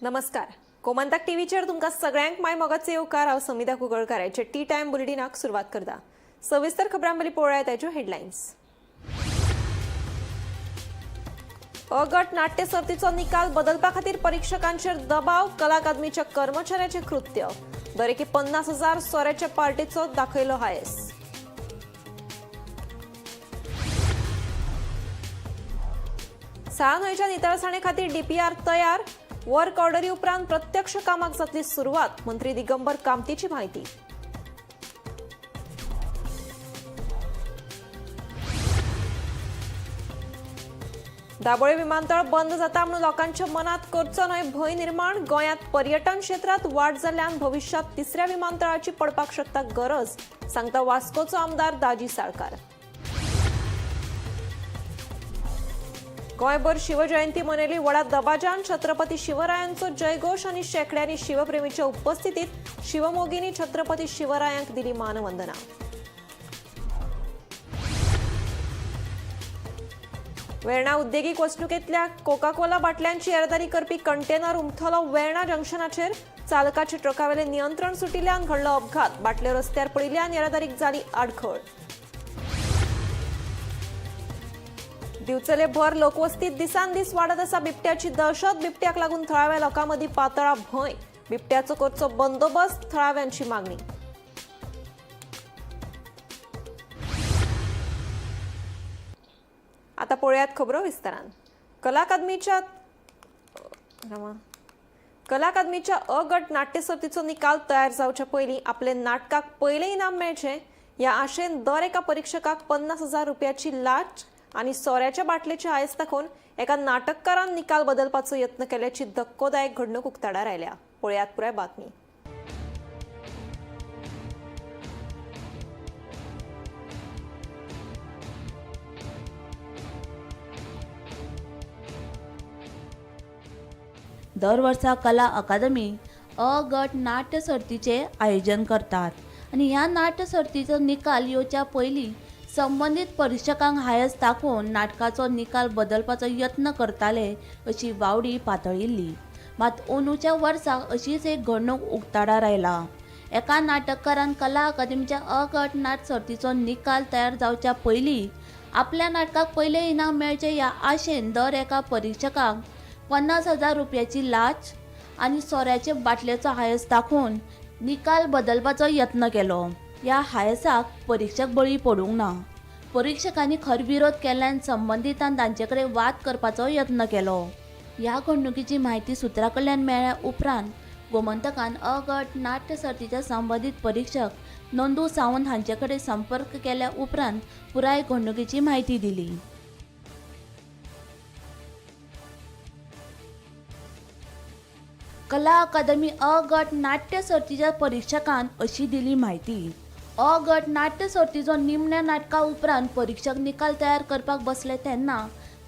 नमस्कार, गोमंतक टीव्हीचेर तुमकां सगळ्यांक माय मोगाचे येवकार. हांव समिता कुंकळकाराचे टी टायम बुलेटिनाक सुरवात करता. सविस्तर खबरां पयलीं पळोवया ताच्यो हेडलायन्स. अगट नाट्य सर्तीचो निकाल बदलपा खातीर परीक्षकांचेर दबाव. कला अकादमीच्या कर्मचाऱ्याचे कृत्य. दरेकी 50,000 सोऱ्याच्या पार्टीचो दाखयलो हायस. साळा न्हंयच्या नितळसाणे खातीर डीपीआर तयार. वर्क ऑर्डरी उपरांत प्रत्यक्ष कामाक जातली सुरवात. मंत्री दिगंबर कामतीची माहिती. दाबोळे विमानतळ बंद जाता म्हणून लोकांच्या मनात करचो न्हय भंय निर्माण. गोंयांत पर्यटन क्षेत्रात वाड जाल्ल्यान भविष्यात तिसऱ्या विमानतळाची पडपाक शकता गरज, सांगता वास्कोचो आमदार दाजी साळकार. गोंयभर शिवजयंती मनयली व्हडा दबाज्यान. छत्रपती शिवरायांचो जयघोष आनी शेंकड्यांनी शिवप्रेमीच्या उपस्थितीत शिवमोगींनी छत्रपती शिवरायांक दिली मानवंदना. वेर्णा उद्देगीक वसणुकेंतल्या कोकाकोला बाटल्यांची येरादारी करपी कंटेनर उमथलो वेर्णा जंक्शनाचेर. चालकाचे ट्रकावेले नियंत्रण सुटिल्ल्यान घडलो अपघात. बाटल्यो रस्त्यार पडिल्ल्यान येरादारीक जाली आडखळ. दिवचले भर लोकवस्तीत दिसान दीस वाडत आसा बिबट्याची दहशत. बिबट्याक लागून थळाव्या लोकां मदीं पातळा भंय. बिबट्याचो करचो बंदोबस्त, थळाव्यांची मागणी. आता पळोवयात खबरो विस्तारान. कला अकादमीच्या अ गट नाट्यसर्तीचो निकाल तयार जावच्या पयलीं आपले नाटकाक पयलें इनाम मेळचें ह्या आशेन दर एका परीक्षकाक 50,000 रुपयाची लाच आनी सोऱ्याच्या बाटलेचे हायस दाखोवन एका नाटककारान निकाल बदलपाचो यत्न केल्याची धक्कोदायक घडणूक उक्ताडार आयल्या. पळयात पुराय बातमी. दर वर्सा कला अकादमी अ गट नाट्य सर्तीचें आयोजन करतात आनी ह्या नाट्य सर्तीचो निकाल येवच्या पयलीं संबंदीत परीक्षकांक हायस दाखोवन नाटकाचो निकाल बदलपाचो यत्न करताले अशी वावडी पातळिल्ली. मात अंदूच्या वर्सा अशीच एक घडणूक उक्ताडार आयला. एका नाटककारान कला अकादमीच्या अ गट नाट्य सर्तीचो निकाल तयार जावच्या पयलीं आपल्या नाटकाक पयलें इनाम मेळचें ह्या आशेन दर एका परीक्षकाक 50,000 रुपयाची लाच आनी सोऱ्याचे बाटलेचो हायस दाखोवन निकाल बदलपाचो यत्न केलो. ह्या हायसाक परीक्षक बळी पडूंक ना. परीक्षकांनी खर विरोध केल्ल्यान संबंदितान तांचे कडेन वाद करपाचो यत्न केलो. ह्या घडणुकीची म्हायती सुत्रा कडल्यान मेळ्ळ्या उपरांत गोमंतकान अ गट नाट्य सर्तीचे संबंदीत परीक्षक नंदू सावंत हांचे कडेन संपर्क केल्या उपरांत पुराय घडणुकीची म्हायती दिली. कला अकादमी अ गट नाट्य सर्तीच्या परीक्षकान अशी दिली म्हायती. अ गट नाट्य सर्तीचो निमण्या नाटका उपरांत परीक्षक निकाल तयार करपाक बसले तेन्ना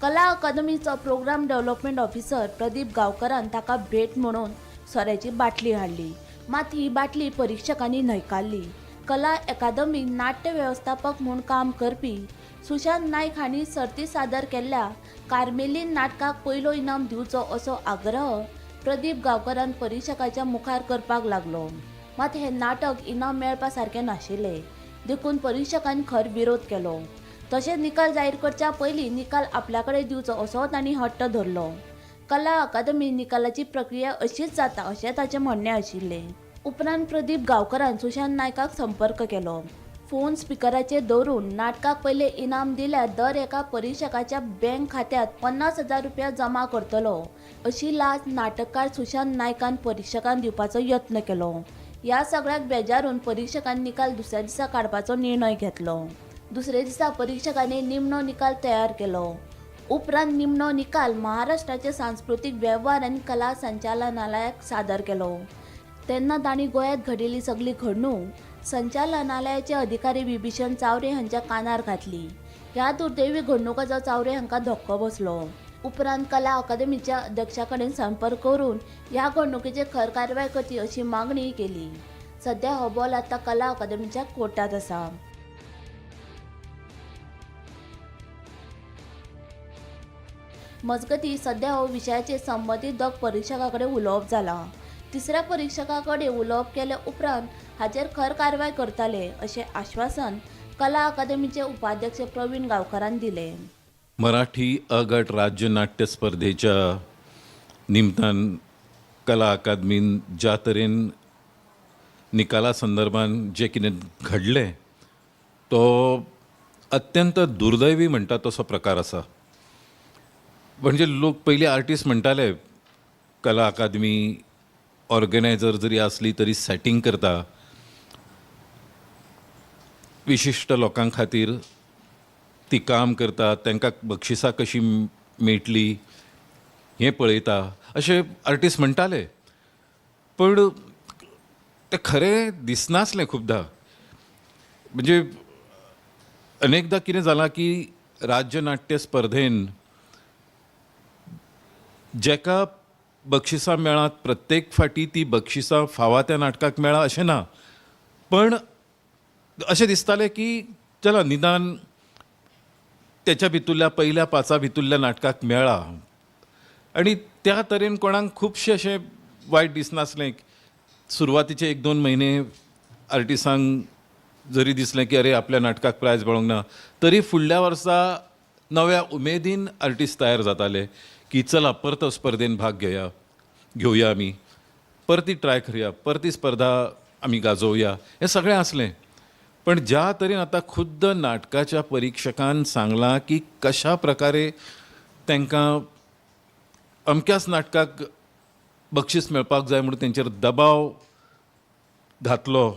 कला अकादमीचो प्रोग्राम डेव्हलपमेंट ऑफिसर प्रदीप गांवकरान ताका भेट म्हणून सोऱ्याची बाटली हाडली. मात ही बाटली परीक्षकांनी न्हयकारली. कला अकादमी नाट्य वेवस्थापक म्हूण काम करपी सुशांत नायक हांणी सर्ती सादर केल्ल्या कार्मेलीन नाटकाक पयलो इनाम दिवचो असो आग्रह प्रदीप गांवकरान परीक्षकाच्या मुखार करपाक लागलो. मात हें नाटक इनाम मेळपा सारकें नाशिल्लें, देखून परीक्षकांनी खर विरोध केलो. तशेंच निकाल जाहीर करच्या पयलीं निकाल आपल्या कडेन दिवचो असो तांणी हट्ट धरलो. कला अकादमी निकालाची प्रक्रिया अशीच जाता अशें ताचें म्हणणें आशिल्लें. उपरांत प्रदीप गांवकरान सुशांत नायकाक संपर्क केलो. फोन स्पिकराचेर दवरून नाटकाक पयलें इनाम दिल्यार दर एका परीक्षकाच्या बँक खात्यांत 50,000 रुपया जमा करतलो अशी लाच नाटककार सुशांत नायकान परीक्षकांक दिवपाचो यत्न केलो. ह्या सगळ्याक बेजारून परीक्षकांनी निकाल दुसऱ्या दिसा काडपाचो निर्णय घेतलो. दुसऱ्या दिसा परीक्षकांनी निमणो निकाल तयार केलो. उपरांत निमणो निकाल महाराष्ट्राचे सांस्कृतीक वेव्हार आनी कला संचालनालयाक सादर केलो. तेन्ना तांणी गोंयांत घडिल्ली सगली घडणूक संचालनालयाचे अधिकारी विभीषण चावरे हांच्या कानार घातली. ह्या दुर्दैवी घडणुकाचो चावरे हांकां धक्को बसलो. उपरांत कला अकादमीच्या अध्यक्षा कडेन संपर्क करून ह्या घडणुकेचेर खर कारवाय करची अशी मागणी केली. सध्या हो बॉल आतां कला अकादमीच्या कोर्टांत आसा. मजगतीं सध्या हो विशयाचेर संबंदीत दोग परिक्षकां कडेन उलोवप जालां. तिसऱ्या परिक्षका कडेन उलोवप केले उपरांत हाचेर खर कारवाय करतले अशें आश्वासन कला अकादमीचे उपाध्यक्ष प्रवीण गांवकारान दिलें. मराठी अ गट राज्य नाट्य स्पर्धेच्या निमतान कला अकादमीन ज्या तरेन निकाला संदर्भान जें कितें घडलें तो अत्यंत दुर्दैवी म्हणटा तसो प्रकार आसा. म्हणजे लोक पयलीं आर्टिस्ट म्हणटाले कला अकादमी ऑर्गनायजर जरी आसली तरी सॅटींग करता, विशिश्ट लोकां खातीर ती काम करता, तांकां बक्षिसां कशीं मेळटलीं हें पळयता अशें आर्टिस्ट म्हणटाले. पूण तें खरें दिसनासलें खुबदां. म्हणजे अनेकदां कितें जालां की राज्य नाट्य स्पर्धेन जेका बक्षिसां मेळात प्रत्येक फावटी ती बक्षिसां फावा त्या नाटकाक मेळा अशें ना, पण अशें दिसतालें की चला निदान तेच्या भितुल्ल्या पयल्या पांचा भितुल्ल्या नाटकाक मेळ्ळा. आनी त्या तरेन कोणाक खुबशें अशें वायट दिसनासलें. सुरवातीचे 1-2 म्हयने आर्टिसांक जरी दिसलें की अरे आपल्या नाटकाक प्रायज मेळोंक ना, तरी फुडल्या वर्सा नव्या उमेदीन आर्टिस्ट तयार जाताले की चला परतो स्पर्धेन भाग घेवया, आमी परती ट्राय करया, परती स्पर्धा आमी गाजोवया, हें सगळें आसलें. पण ज्या तरेन आतां खुद्द नाटकाच्या परिक्षकान सांगलां की कशा प्रकारे तांकां अमक्याच नाटकाक बक्षीस मेळपाक जाय म्हणून तेंचेर दबाव घातलो.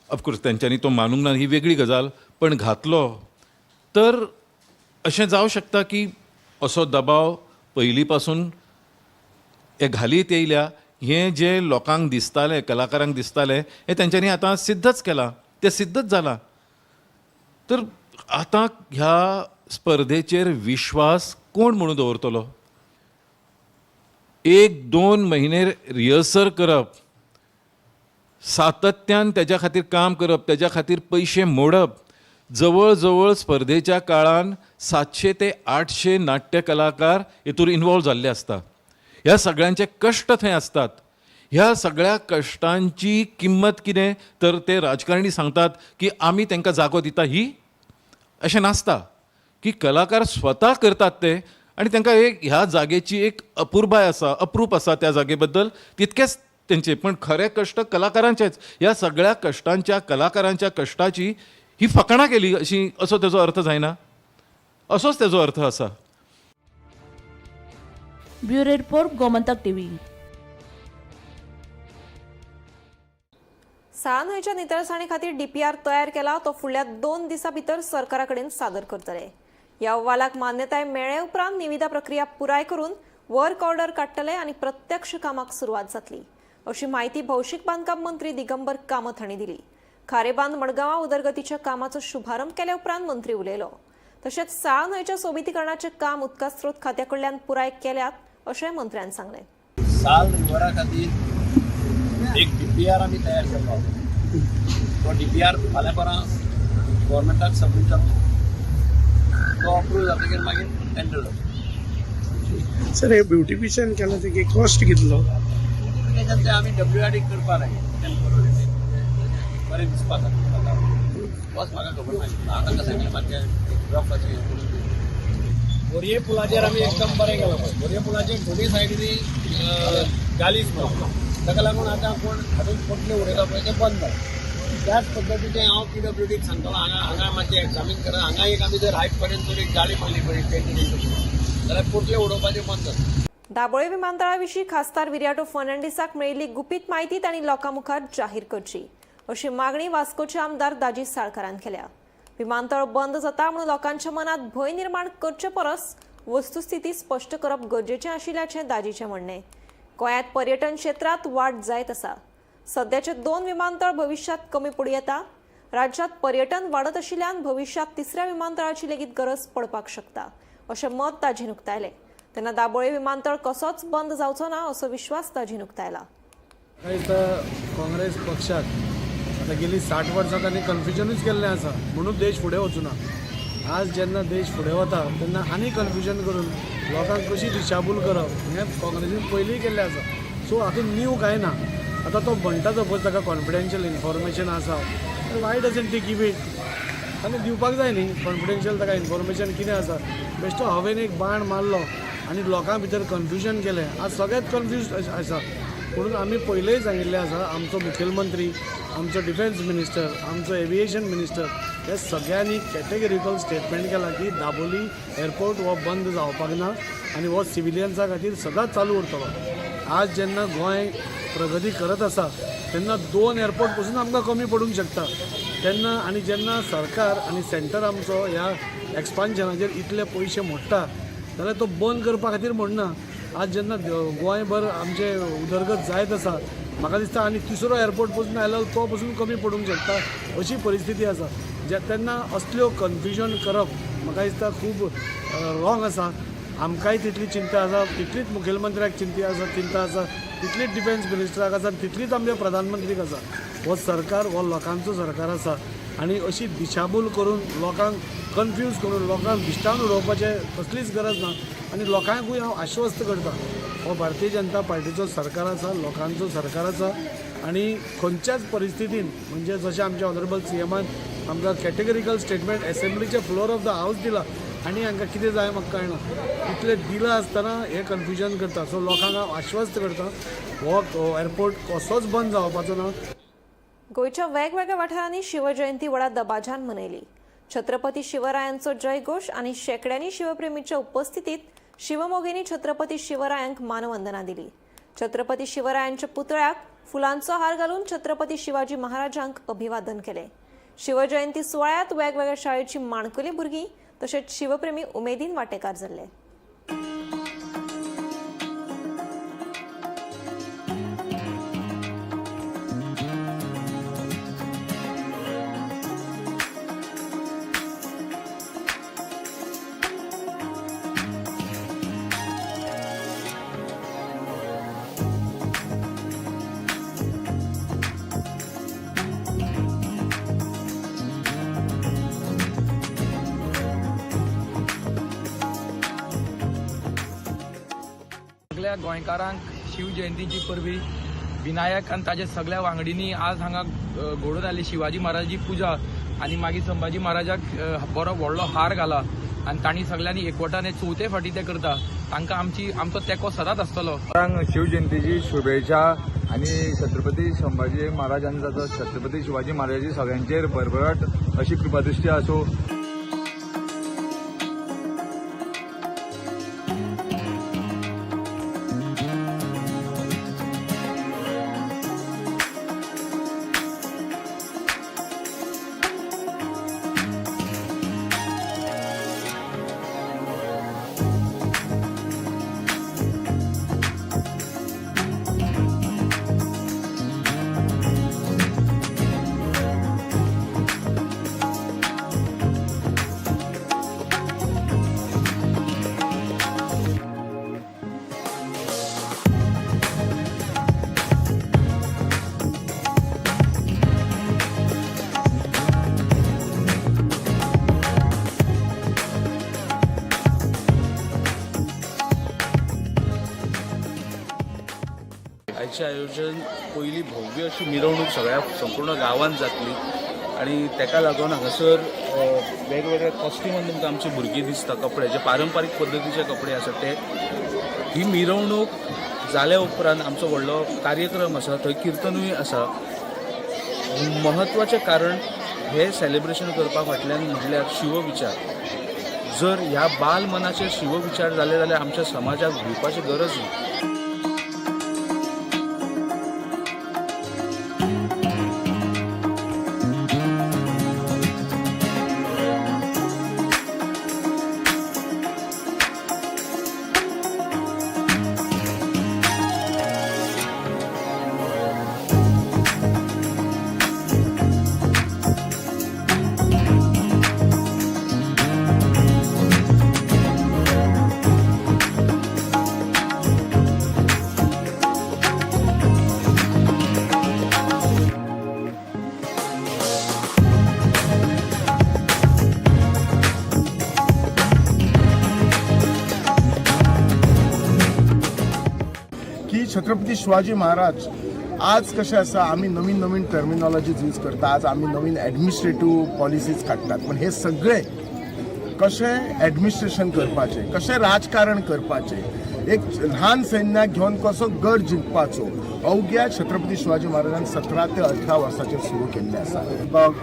ऑफकोर्स तेंच्यांनी तो मानूंक ना ही वेगळी गजाल, पण घातलो तर अशें जावं शकता की असो दबाव पयलीं पासून हे घालीत येयल्या हें जें लोकांक दिसतालें, कलाकारांक दिसतालें, हें तेंच्यांनी आतां सिद्धच केलां, तें सिद्धच जालां. तर आतां ह्या स्पर्धेचेर विश्वास कोण म्हणून दवरतलो? 1-2 म्हयने रिहर्सल करप, सातत्यान तेज्या खातीर काम करप, तेज्या खातीर पयशे मोडप, जवळ जवळ स्पर्धेच्या काळान 700 ते 800 नाट्य कलाकार हितूर इनवॉल्व जाल्ले आसता. ह्या सगळ्यांचे कश्ट थंय आसतात. ह्या सगळ्या कश्टांची किंमत कितें तर ते राजकारणी सांगतात की आमी तांकां जागो दिता, ही अशें नासता की कलाकार स्वता करतात ते आनी तांकां एक ह्या जागेची एक अपुरबाय आसा, अप्रूप आसा त्या जागे बद्दल, तितकेच तेंचे, पण खरे कश्ट कलाकारांचेच. ह्या सगळ्या कश्टांच्या कलाकारांच्या कश्टाची ही फकाणां केली अशी असो तेजो अर्थ जायना, असोच तेजो अर्थ आसा. Bureau report, Gomantak TV. साळा न्हंयच्या नितळसाणे खातीर डीपीआर तयार केला तो फुडल्या 2 दिसां भितर सरकारा कडेन सादर करतले. ह्या अहवालाक मान्यताय मेळ्ळे उपरांत निविदा प्रक्रिया पुराय करून वर्क ऑर्डर काडटले आनी प्रत्यक्ष कामाक सुरवात जातली अशी म्हायती भौशीक बांदकाम मंत्री दिगंबर कामत हांणी दिली. खारेबांद मडगांवां उदरगतीच्या कामाचो शुभारंभ केल्या उपरांत मंत्री उलयलो. तशेंच साळा न्हंयच्या सोबितीकरणाचें काम उदका स्रोत खात्या कडल्यान पुराय केल्यात अशेंय मंत्र्यान सांगलें. साल रिव्हरा खातीर एक डीपीआर आमी तयार केल्लो, तो डीपीआर फाल्यां परां गव्हर्मेंटाक सबमीट जातलो, तो अप्रूव जातकीर मागीर टेंडर जातलो. सर, हे ब्युटिफिशियन केला ते कॉस्ट कितलो? ब्युटिफिकेशन ते आमी डब्ल्यू आर डी करपा जाय, बरें दिसपा खातीर. बस म्हाका खबर ना आतां कशें केलें, मातशें रफ अशें हें करून. बोरये पुलाचेर आमी एकदम बरें केलां पळय. बोरये पुलाचेर दोनूय सायडींनी जालीच म्हणून ताका लागून आतां कोण हाडून पोटले उडयता पळय तें बंद जालें. त्याच पद्दतीचें हांव पीडब्ल्यूडीक सांगतलो, हांगा हांगा मातशें एग्जामीन करा. हांगा एक आमी जर हायट पर्यंत जर एक जाळी मारली पळय पेंट जाल्यार पोटले उडोवपाचें बंद जाता. दाबोळे विमानतळा विशीं खासदार विरियाटो फर्नांडीसाक मेळिल्ली गुपीत म्हायती तांणी लोकां मुखार जाहीर करची अशी मागणी वास्कोचे आमदार दाजी साळकारान केल्या. विमानतळ बंद जाता म्हणून लोकांच्या मनात भंय निर्माण करचे परस वस्तुस्थिती स्पश्ट करप गरजेचें आशिल्ल्याचें दाजीचें म्हणणें. गोंयांत पर्यटन क्षेत्रांत वाड जायत आसा. सद्याचे 2 विमानतळ भविश्यांत कमी पडूं येता. राज्यांत पर्यटन वाडत आशिल्ल्यान भविश्यांत तिसऱ्या विमानतळाची लेगीत गरज पडपाक शकता अशें मत दाजीन उक्तायलें. तेन्ना दाबोळे विमानतळ कसोच बंद जावचो ना असो विश्वास दाजीन उक्तायला. काँग्रेस पक्षाक आतां गेली 60 वर्सां तांणी कन्फ्युजनूच केल्लें आसा, म्हणून देश फुडें वचूना. आज जेन्ना देश फुडें वता तेन्ना आनी कन्फ्युजन करून लोकांक कशी दिशाभूल करप हें काँग्रेसीन पयलींय केल्लें आसा. सो हातूंत न्यू कांय ना. आतां तो म्हणटा सपोज ताका कॉन्फिडेन्शियल इन्फॉर्मेशन आसा, why doesn't he give it? ताणें दिवपाक जाय न्ही कॉन्फिडेन्शियल ताका इन्फॉर्मेशन कितें आसा. बेश्टो हवेन एक बाण मारलो आनी लोकां भितर कन्फ्युजन केलें. आज सगळेच कन्फ्यूज आसा. म्हणून आमी पयलींय सांगिल्लें आसा, आमचो मुखेलमंत्री, आमचो डिफेन्स मिनिस्टर, आमचो एविएशन मिनिस्टर हे सगळ्यांनी कॅटेगरिकल स्टेटमेंट केलां की दाबोली एअरपोर्ट हो बंद जावपाक ना आनी हो सिविलियन्सा खातीर सदांच चालू उरतलो. आज जेन्ना गोंय प्रगती करत आसा तेन्ना 2 एअरपोर्ट पसून आमकां कमी पडूंक शकता तेन्ना, आनी जेन्ना सरकार आनी सेंटर आमचो ह्या एक्सपान्शनाचेर इतले पयशे मोडटा जाल्यार तो बंद करपा खातीर म्हणना. आज जेन्ना गोंयभर आमचे उदरगत जायत आसा, म्हाका दिसता आनी तिसरो एअरपोर्ट पसून आयलो तो पसून कमी पडूंक शकता अशी परिस्थिती आसा. जे तेन्ना असल्यो कन्फ्युजन करप म्हाका दिसता खूब रॉंग आसा. आमकांय तितली चिंता आसा, तितलीच मुखेलमंत्र्याक चिंता आसा, तितलीच डिफेन्स मिनिस्टराक आसा, तितलीच आमच्या प्रधानमंत्रीक आसा. हो सरकार हो लोकांचो सरकार आसा आनी अशी दिशाभूल करून लोकांक कन्फ्यूज करून लोकांक भिश्टावन उडोवपाचें कसलीच गरज ना. आनी लोकांकूय हांव आश्वस्त करता, हो भारतीय जनता पार्टीचो सरकार आसा, लोकांचो सरकार आसा आनी खंयच्याच परिस्थितीन म्हणजे जशें आमच्या ऑनरेबल सीएमान आमकां कॅटेगरिकल स्टेटमेंट एसेंब्लीचे फ्लोर ऑफ the house दिला आनी हांकां कितें जाय म्हाका कळना, इतलें दिलां आसतना हें कन्फ्युजन करता. सो लोकांक हांव आश्वस्त करता, हो एअरपोर्ट कसोच बंद जावपाचो ना. गोंयच्या वेगवेगळ्या वाठारांनी शिवजयंती व्हडा दबाज्यान मनयली. छत्रपती शिवरायांचो जयघोष आनी शेंकड्यांनी शिवप्रेमीच्या उपस्थितीत शिवमोगींनी छत्रपती शिवरायांक मानवंदना दिली. छत्रपती शिवरायांच्या पुतळ्याक फुलांचो हार घालून छत्रपती शिवाजी महाराजांक अभिवादन केलें. शिवजयंती सुवाळ्यात वेगवेगळ्या शाळेची माणकुली भुरगीं तशेंच शिवप्रेमी उमेदीन वांटेकार जाल्ले. सगळ्या गोंयकारांक शिवजयंतीची परबी. विनायक आनी ताजे सगळ्या वांगडींनी आज हांगा घडोवन हाडली शिवाजी महाराजाची पुजा आनी मागीर संभाजी महाराजाक बरो व्हडलो हार घाला आनी तांणी सगळ्यांनी एकवटान हे चवथे फावटी ते करता. तांकां आमचो तेंको सदांच आसतलो. शिवजयंतीची शुभेच्छा आनी छत्रपती संभाजी महाराज आनी जाचो छत्रपती शिवाजी महाराजाची सगळ्यांचेर भरभराट अशी कृपादृष्टी आसूं. आयचें आयोजन पयली भव्य अशी मिरवणूक सगळ्या संपूर्ण गांवांत जातली आनी तेका लागून हांगासर वेगवेगळे कॉस्ट्युमान तुमकां आमची भुरगीं दिसता, कपडे जे पारंपारीक पद्दतीचे कपडे आसा ते. ही मिरवणूक जाल्या उपरांत आमचो व्हडलो कार्यक्रम आसा, थंय किर्तनूय आसा. म्हत्वाचें कारण हें सेलिब्रेशन करपा फाटल्यान म्हणल्यार शिवविचार. जर ह्या बाल मनाचेर शिवविचार जाले जाल्यार आमच्या समाजाक भिवपाची गरज ना. छत्रपती शिवाजी महाराज आज कशें आसा, आमी नवीन नवीन टर्मिनॉलॉजीज यूज करता, आज आमी नवीन एडमिनिस्ट्रेटीव पॉलिसीज काडटात, पण हे सगळे कशें एडमिनिस्ट्रेशन करपाचें, कशें राजकारण करपाचें, एक ल्हान सैन्याक घेवन कसो गड जिखपाचो, अवघ्या छत्रपती शिवाजी महाराजान 17 ते 18 वर्साचेर सुरू केल्लें आसा.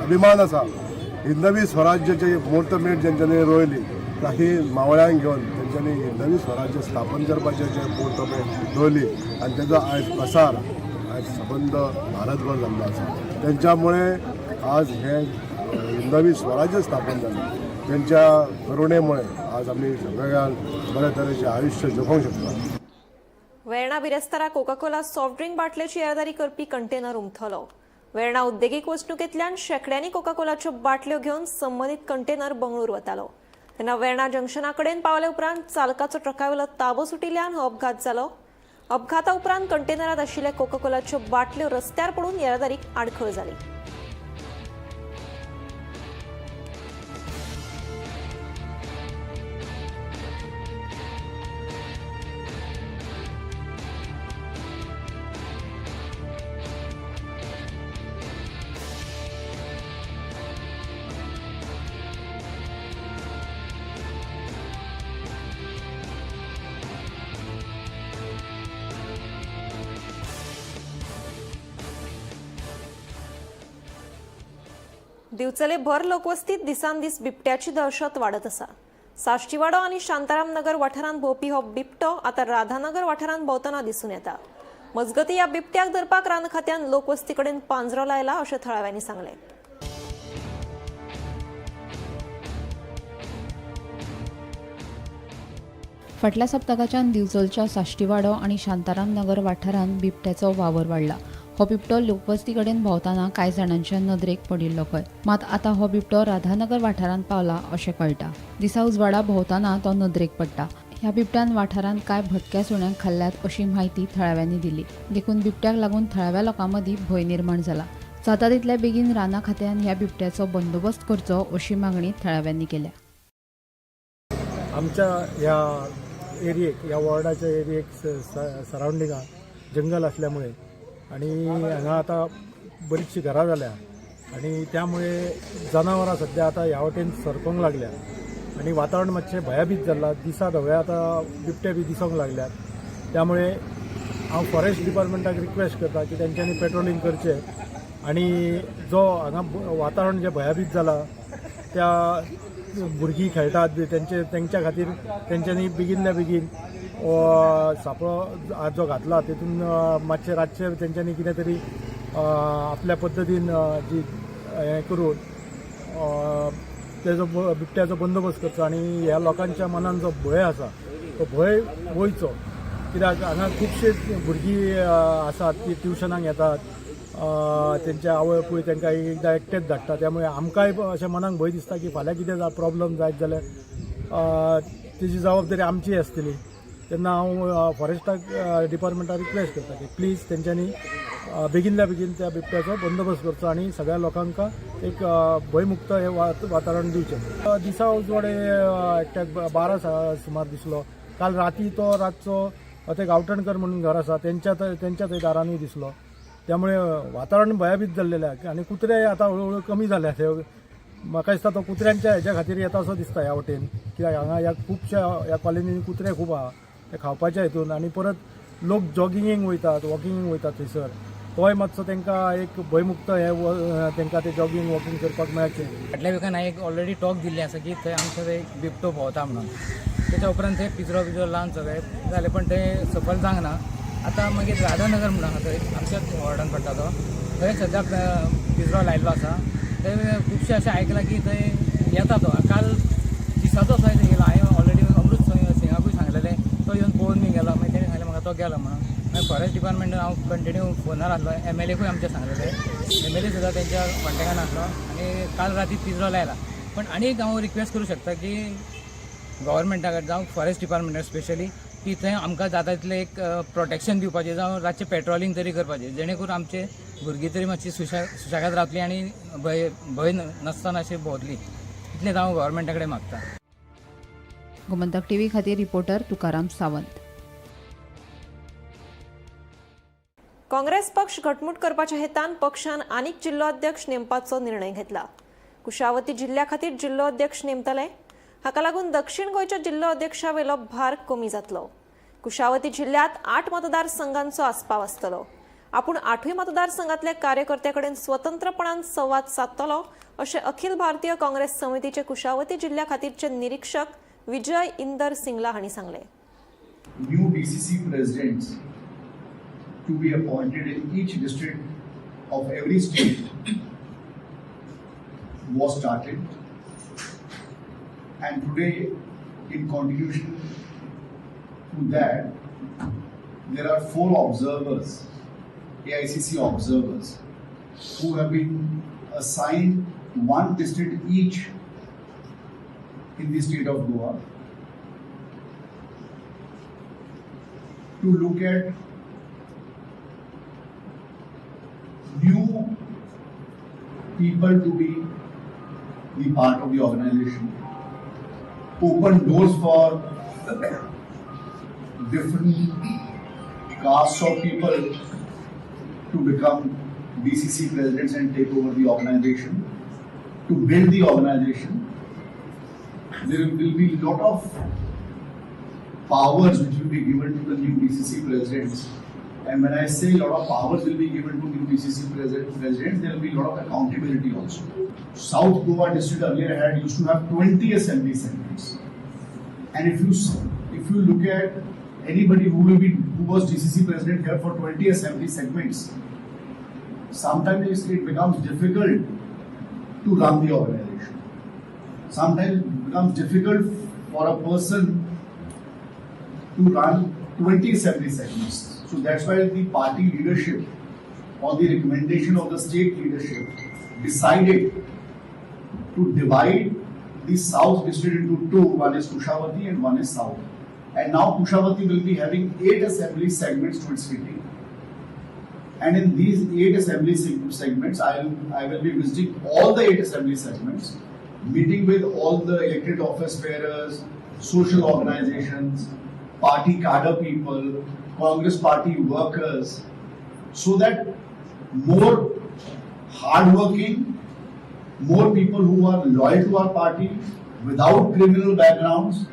अभिमान आसा. हिंदवी स्वराज्याचे मुहूर्तमेढ जेंच्यांनी रोयली, काही मावळ्यांक घेवन तेंच्यांनी हिंदवी स्वराज्य स्थापन करपाचें जे मुहूर्तमेढ रोयली आनी तेजो आयज प्रसार आयज सबंद भारतभर जाल्लो आसा. तेंच्यामुळे आज हे हिंदवी स्वराज्य स्थापन जालें. तेंच्या करुणेमुळे आज आमी सगळ्यान बऱ्या तरेचें आयुश्य जगोंक शकता. वेर्णा बिरेस्तारा कोकाकोला सॉफ्ट ड्रिंक बाटलेची येरादारी करपी कंटेनर उमथलो. वेर्णा उद्देगीक वसणुकेंतल्यान शेंकड्यांनी कोकाकोलाच्यो बाटल्यो घेवन संबंदीत कंटेनर बंगळूर वतालो तेन्ना वेर्णा जंक्शना कडेन पावले उपरांत चालकाचो ट्रकावेलो ताबो सुटिल्ल्यान हो अपघात जालो. अपघाता उपरांत कंटेनरात आशिल्ल्या कोकाकोलाच्यो बाटल्यो रस्त्यार पडून येरादारीक आडखळ जाली. दिवचले भर लोकवस्तीत दिसान दीस बिबट्याची दहशत वाडत आसा. साश्टीवाडो आनी शांताराम नगर वाठारांत भोंवपी हो बिबटो आतां राधानगर वाठारांत भोंवतना दिसून येता. मजगतीं, ह्या बिबट्याक धरपाक रान खात्यान लोकवस्ती कडेन पांजरो लायला अशें थळाव्यांनी सांगलें. फाटल्या सप्तकाच्यान दिवचलच्या साश्टीवाडो आनी शांताराम नगर वाठारांत बिबट्याचो वावर वाडला. हो बिबटो लोकवस्ती कडेन भोंवतना कांय जाणांच्या नदरेक पडिल्लो खंय. मात आतां हो बिबटो राधानगर वाठारांत पावला अशें कळटा. दिसा उजवाडा भोंवतना तो नदरेक पडटा. ह्या बिबट्यान वाठारांत कांय भटक्या सुण्यांक खाल्ल्यात अशी म्हायती थळाव्यांनी दिली. देखून बिबट्याक लागून थळाव्या लोकां मदीं भंय निर्माण जाला. जाता तितल्या बेगीन राना खात्यान ह्या बिबट्याचो बंदोबस्त करचो अशी मागणी थळाव्यांनी केल्या. आमच्या ह्या एरियेक, ह्या वॉर्डाच्या एरियेक सरावंडिंगाक जंगल असल्यामुळे आणि हांगा आतां बरीचशी घरां जाल्या आणि त्यामुळे जनावरां सद्या आतां ह्या वटेन सरकोंक लागल्या आणि वातावरण मातशें भयभीत जाल्लां. दिसा धवे आतां बिबटे बी दिसोंक लागल्यात. त्यामुळे हांव फॉरेस्ट डिपार्टमेंटाक रिक्वेस्ट करता की तेंच्यांनी पेट्रोलिंग करचें आणि जो हांगा वातावरण जें भयभीत जालां, त्या भुरगीं खेळटात बी तेंचे, तेंच्या खातीर तेंच्यांनी बेगीनल्या बेगीन सापळो आज जो घातला तेतून मातशें रातचें तेंच्यांनी कितें तरी आपल्या पद्दतीन जी हें करून तेजो बिबट्याचो बंदोबस्त करचो आनी ह्या लोकांच्या मनान जो भंय आसा तो भंय वयचो, कित्याक हांगा खुबशीं भुरगीं आसात ती ट्युशनाक येतात. तेंचे आवय बापूय तांकां एक एकदां एकटेच धाडटा. त्यामुळे आमकांय अशें मनाक भंय दिसता की फाल्यां कितें प्रॉब्लम जायत जाल्यार तेजी जबाबदारी आमची आसतली. तेन्ना हांव फॉरेस्टाक डिपार्टमेंटाक रिक्वेस्ट करता की प्लीज तेंच्यांनी बेगीनल्या बेगीन त्या बिबट्याचो बंदोबस्त करचो आनी सगळ्या लोकांक एक भंयमुक्त हें वातावरण दिवचें. दिसा उजवाडे एकट्याक 12 सुमार दिसलो. काल राती तो रातचो ते गांवठणकर म्हणून घर आसा तेंच्या थंय दारांनी दिसलो. त्यामुळे वातावरण भयभीत जाल्लेलें आहा आनी कुत्रे आतां हळू हळू कमी जाल्या ते. म्हाका दिसता तो कुत्र्यांच्या हेच्या खातीर येता असो दिसता ह्या वटेन, कित्याक हांगा ह्या खुबश्या ह्या कॉलनीनी कुत्रे खूब आहा. ते खावपाच्या हितून आनी परत लोक जॉगिंगेक वयतात, वॉकिंगेक वयतात थंयसर, तोय मातसो तांकां एक भंयमुक्त हे तांकां ते जॉगिंग वॉकिंग करपाक मेळचें. फाटल्या विकान हांवें एक ऑलरेडी टॉक दिल्ली आसा की थंय आमच्या थंय एक बिबटो भोंवता म्हणून. तेच्या उपरांत थंय पिजरो बिजरो लावन सगळें जालें, पण थंय सफल जावंक ना. आतां मागीर राधानगर म्हणून आहा थंय, आमच्याच वॉर्डान पडटा तो, थंय सद्या पिजरो लायल्लो आसा. थंय खुबशें अशें आयकलां की थंय येता तो. काल दिसाचो थंय येयलो. हांवें ऑलरेडी अमृत सिंगाकूय सांगलेलें, तो येवन पळोवन बी गेलो. मागीर तेणें सांगलें म्हाका तो गेलो म्हणून. मागीर फॉरेस्ट डिपार्टमेंटान हांव कंटिन्यू फोनार आसलो. एमएलएकूय आमच्या सांगलेलें, एमएलए सुद्दां तेंच्या कॉन्टेक्टान आसलो आनी काल राती पिजरो लायला. पण आनी एक हांव रिक्वेस्ट करूं शकता की गव्हर्मेंटा कडेन जावं फॉरेस्ट डिपार्टमेंटाक स्पेशली की थंय आमकां जाता तितलें एक प्रोटेक्शन दिवपाचें, जावं रातचें पेट्रोलिंग तरी करपाचें, जेणे करून आमचे भुरगीं तरी मातशी सुशेगाद रावतलीं आनी भंय भंय नासतना अशें भोंवतलीं. इतलेंच हांव गव्हर्मेंटा कडेन मागता. गोमंतक टीव्ही खातीर रिपोर्टर तुकाराम सावंत. काँग्रेस पक्ष घटमूट करपाच्या हेतान पक्षान आनीक जिल्लो अध्यक्ष नेमपाचो निर्णय घेतला. कुशावती जिल्ल्या खातीर जिल्लो अध्यक्ष नेमतले. हाका लागून दक्षिण गोंयच्या जिल्लो अध्यक्षा वेलो भार कमी जातलो. कुशावती जिल्ल्यांत 8 मतदारसंघांचो आस्पाव आसतलो. आपूण 8ूय मतदारसंघातल्या कार्यकर्त्या कडेन स्वतंत्रपणान संवाद सादतलो अशें अखिल भारतीय काँग्रेस समितीचे कुशावती जिल्ल्या खातीरचे निरीक्षक विजय इंदर सिंगला हांणी सांगलें. New DCC presidents to be appointed in each district of every state was started, and today, in continuation to that, there are 4 observers, AICC observers, who have been assigned 1 district each in the state of Goa to look at new people to be the part of the organization, open doors for different castes of people to become DCC presidents and take over the organization, to build the organization. There will be a lot of powers which will be given to the new DCC presidents. And when I say a lot of powers will be given to new DCC presidents, there will be a lot of accountability also. South Goa district earlier used to have 20 assembly segments. And if you look at anybody who was DCC president here for 20 assembly segments, sometimes it becomes difficult to run the organization. Sometimes it becomes difficult for a person to run 20 assembly segments. So that's why the party leadership, on the recommendation of the state leadership, decided to divide the South district into 2. One is Kushavati and one is South. And now Kushavati will be having 8 assembly segments to its kitty. And in these 8 assembly segments, I will be visiting all the 8 assembly segments, meeting with all the elected office bearers, social organizations, party cadre people, Congress party workers, so that more hardworking, more people who are loyal to our party without criminal backgrounds.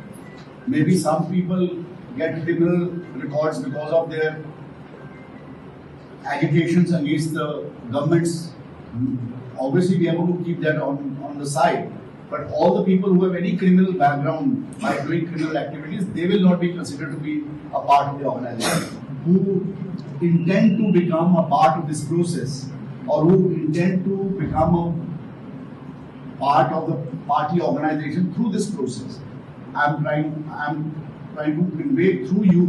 Maybe some people get criminal records because of their agitations against the governments. Obviously, we are going to keep that on the side. But all the people who have any criminal background by doing criminal activities, they will not be considered to be a part of the organization. Who intend to become a part of this process, or who intend to become a part of the party organization through this process, I'm trying to convey through you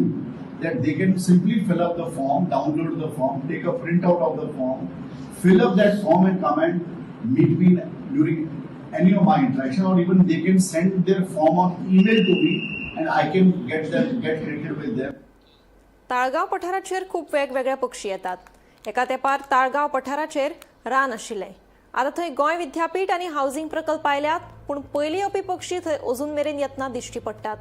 that they can simply fill up the form, download the form, take a printout of the form, fill up that form and come and meet me during any of my interaction, or even they can send their form on email to me and I can get connected with them. Talgaon पठाराचेर खूब वेगवेगळे पक्षी येतात. एका तेंपार ताळगांव पठाराचेर रान आशिल्लें. आतां थंय गोंय विद्यापीठ आनी हावसिंग प्रकल्प आयल्यात, पूण पयलीं येवपी पक्षी थंय अजून मेरेन येतना दिश्टी पडटात.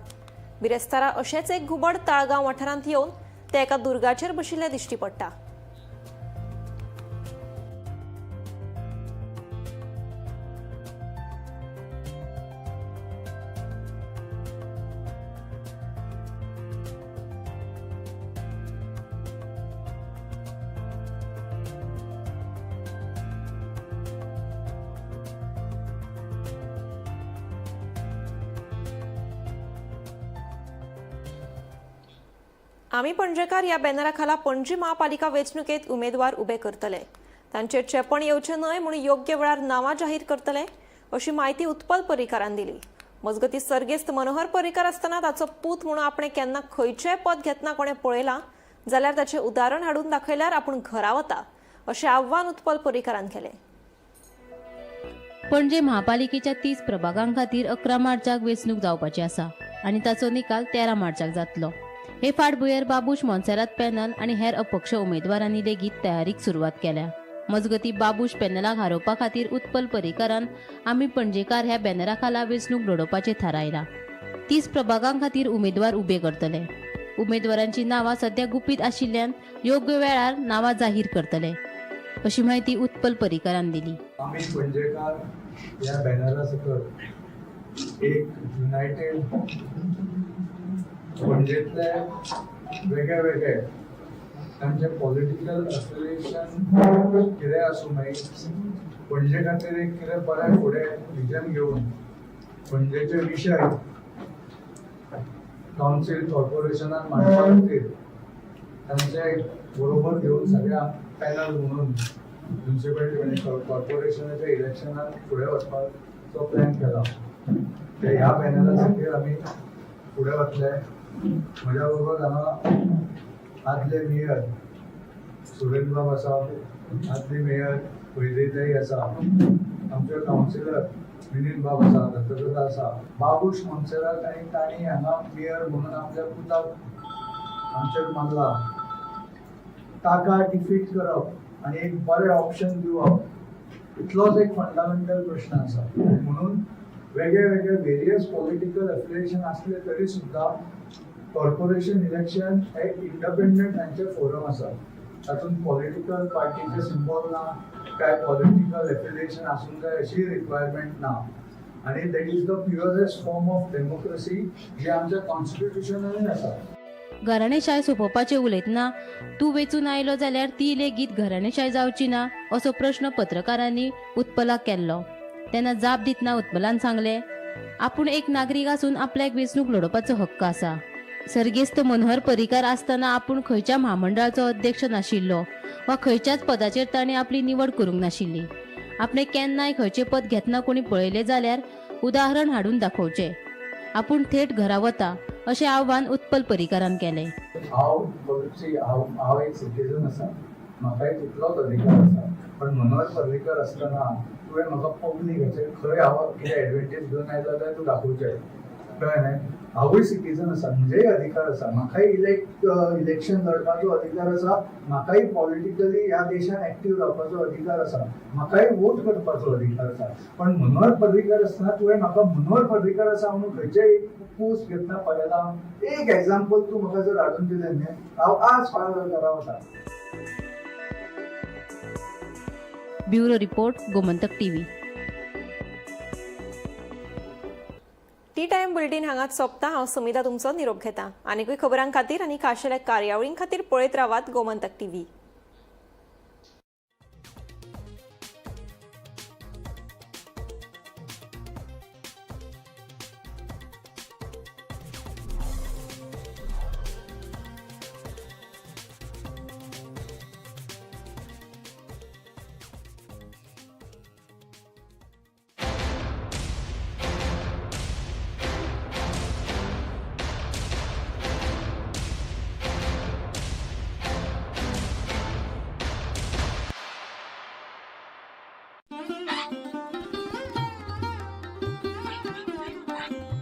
बिरेस्तारा अशेंच एक घुबड ताळगांव वाठारांत येवन ते एका दुर्गाचेर बशिल्ले दिश्टी पडटा. आमी पणजेकार ह्या बॅनरा खाला पणजी महापालिका वेंचणुकेत उमेदवार उबे करतले. तांचेर चेपण येवचें न्हय म्हणून योग्य वेळार नांवां जाहीर करतले अशी म्हायती उत्पल पर्रीकारान दिली. मजगतीं सर्गेस्त मनोहर पर्रीकार आसतना ताचो पूत म्हणून आपणें केन्ना खंयचेंय पद घेतना कोणें पळयलां जाल्यार ताचें उदाहरण हाडून दाखयल्यार आपूण घरा वता अशें आव्हान उत्पल पर्रीकारान केलें. पणजे महापालिकेच्या 30 प्रभागां खातीर 11 मार्चाक वेंचणूक जावपाची आसा आनी ताचो निकाल 13 मार्चाक जातलो. हे फाटभुंयेर बाबूश मोन्सेरात पॅनल आनी हेर अपक्ष उमेदवारांनी लेगीत तयारीक सुरवात केल्या. मजगतीं बाबूश पॅनलाक हारोवपा खातीर उत्पल पर्रीकारान आमी पणजेकार ह्या बॅनरा खाला वेंचणूक लडोवपाचें थारायलां. 30 प्रभागां खातीर उमेदवार उबे करतले. उमेदवारांची नांवां सध्या गुपीत आशिल्ल्यान योग्य वेळार नांवां जाहीर करतले अशी म्हायती उत्पल पर्रीकारान दिली. आमी पणजेकार ह्या बॅनरा सकयल एक युनायटेड पणजेंतले वेगळे वेगळे तांचे पॉलिटिकल एफिलिएशन कितेंय आसूं, मागीर पणजे खातीर एक कितें बरें फुडें विजन घेवन पणजेचे विशय कावन्सील कॉर्पोरेशनान मांडपा खातीर तांचे बरोबर घेवन सगळ्या पॅनल म्हणून म्युनिसिपॅलिटी कॉर्पोरेशनाच्या इलेक्शनान फुडें वचपाचो प्लॅन केला. ते ह्या पॅनला खातीर आमी फुडें वतले. म्हज्या बरोबर हांगा आदले मेयर सुरेंद्रबाब आसा, आदली मेयर वैदेताई आसा, आमचे कावन्सिलर विनीत बाब आसा, दत्तप्रसाद आसा, बाबूश मोन्सेरात आनी तांणी हांगा मेयर म्हणून आपल्या पुताक आमचेर मारला. ताका डिफीट करप आनी एक बरें ऑप्शन दिवप इतलोच एक फंडामेंटल प्रश्न आसा. म्हणून वेगळे वेगळे वेरियस पॉलिटिकल एफिलिएशन आसले तरी सुद्दां कॉर्पोरेशन इलेक्शन हे इंडिपेंडंट तांचे फोरम आसा. तातूंत पॉलिटिकल पार्टीचे सिम्बॉल ना, काय पॉलिटिकल एफिलिएशन आसूंक जाय अशी रिक्वायरमेंट ना आनी that is the purest form of democracy जी आमच्या कॉन्स्टिट्युशनानूय आसा. घराणेशाय सोंपोवपाचें उलयतना तूं वेंचून आयलो जाल्यार ती लेगीत घराणेशाय जावची ना असो प्रश्न पत्रकारांनी उत्पलाक केल्लो तेन्ना जाप दितना उत्पलान सांगलें, आपूण एक नागरीक आसून आपल्याक वेंचणूक लडोवपाचो हक्क आसा. सर्गेस्त मनोहर पर्रीकार आसतना आपूण खंयच्या म्हामंडळाचो अध्यक्ष नाशिल्लो वा खंयच्याच पदाचेर ताणें आपली निवड करूंक नाशिल्ली. आपणें केन्नाय खंयचें पद घेतना कोणी पळयलें जाल्यार उदाहरण हाडून दाखोवचें. आपूण थेट घरा वता अशें आव्हान उत्पल पर्रीकारान केलें. हांव हांव हांव एक सिटीजन आसा, म्हाकाय तितलोच अधिकार आसा. पण मनोहर पर्रीकर आसतना तुवें म्हाका पब्लीक हाचेर खंय हांव कितें एडवांटेज घेवन आयलो जाल्यार तूं दाखोवचें, कळ्ळें न्हय? हांवूय सिटीजन आसा, म्हजेय अधिकार आसा, म्हाकाय इलेक्शन लढपाचो अधिकार आसा, म्हाकाय पॉलिटिकली ह्या देशान एक्टीव रावपाचो अधिकार आसा, म्हाकाय वोट करपाचो अधिकार आसा. पण मनोहर पर्रीकर आसतना तुवें म्हाका मनोहर पर्रीकर आसा म्हणून खंयचेय एक पोस्ट घेतना पळयला, एक एग्जाम्पल तूं म्हाका जर हाडून दिलें न्हय, हांव आज फाल्यां घरा वता. Bureau report, Gomantak TV. Tea time bulletin हांगाच सोंपता. हांव सुमिता तुमचो निरोप घेता. आनीकूय खबरां खातीर आनी खाशेल्या कार्यावळीं खातीर पळयत रावात गोमंतक टीव्ही.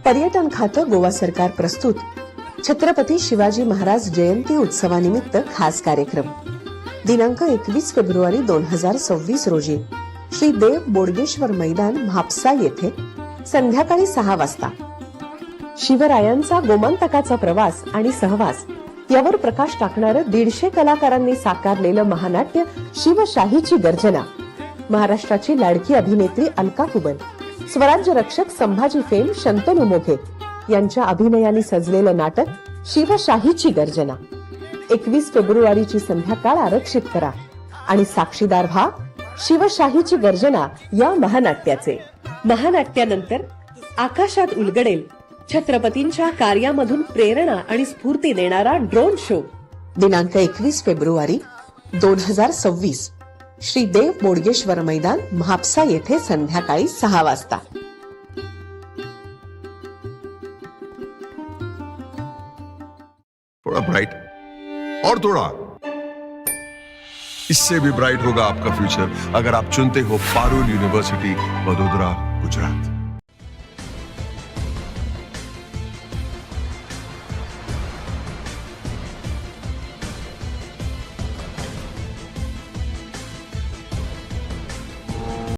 पर्यटन खातं गोवा सरकार प्रस्तुत छत्रपती शिवाजी महाराज जयंती उत्सवानिमित्त खास कार्यक्रम. दिनांक 21 फेब्रुवारी 2026 रोजी श्री देव बोडगेश्वर मैदान म्हापसा येथे संध्याकाळी 6 वाजता शिवरायांचा गोमंतकाचा प्रवास आणि सहवास यावर प्रकाश टाकणारं 150 कलाकारांनी साकारलेलं महानाट्य शिवशाहीची गर्जना. महाराष्ट्राची लाडकी अभिनेत्री अलका कुबल, स्वराज्य रक्षक संभाजी फेम शंतनू मोघे यांच्या अभिनयाने सजलेलं नाटक शिवशाहीची गर्जना. 21 फेब्रुवारीची संध्याकाळ आरक्षित करा आणि साक्षीदार व्हा शिवशाहीची गर्जना या महानाट्याचे. महानाट्यानंतर आकाशात उलगडेल छत्रपतींच्या कार्यामधून प्रेरणा आणि स्फूर्ती देणारा ड्रोन शो. दिनांक 21 फेब्रुवारी 2026 श्री देव बोडगेश्वर मैदान म्हापसा येथे संध्याकाळी 6 वाजता. थोड़ा ब्राइट और थोड़ा इससे भी ब्राइट होगा आपका फ्यूचर अगर आप चुनते हो पारुल यूनिवर्सिटी, वडोदरा, गुजरात.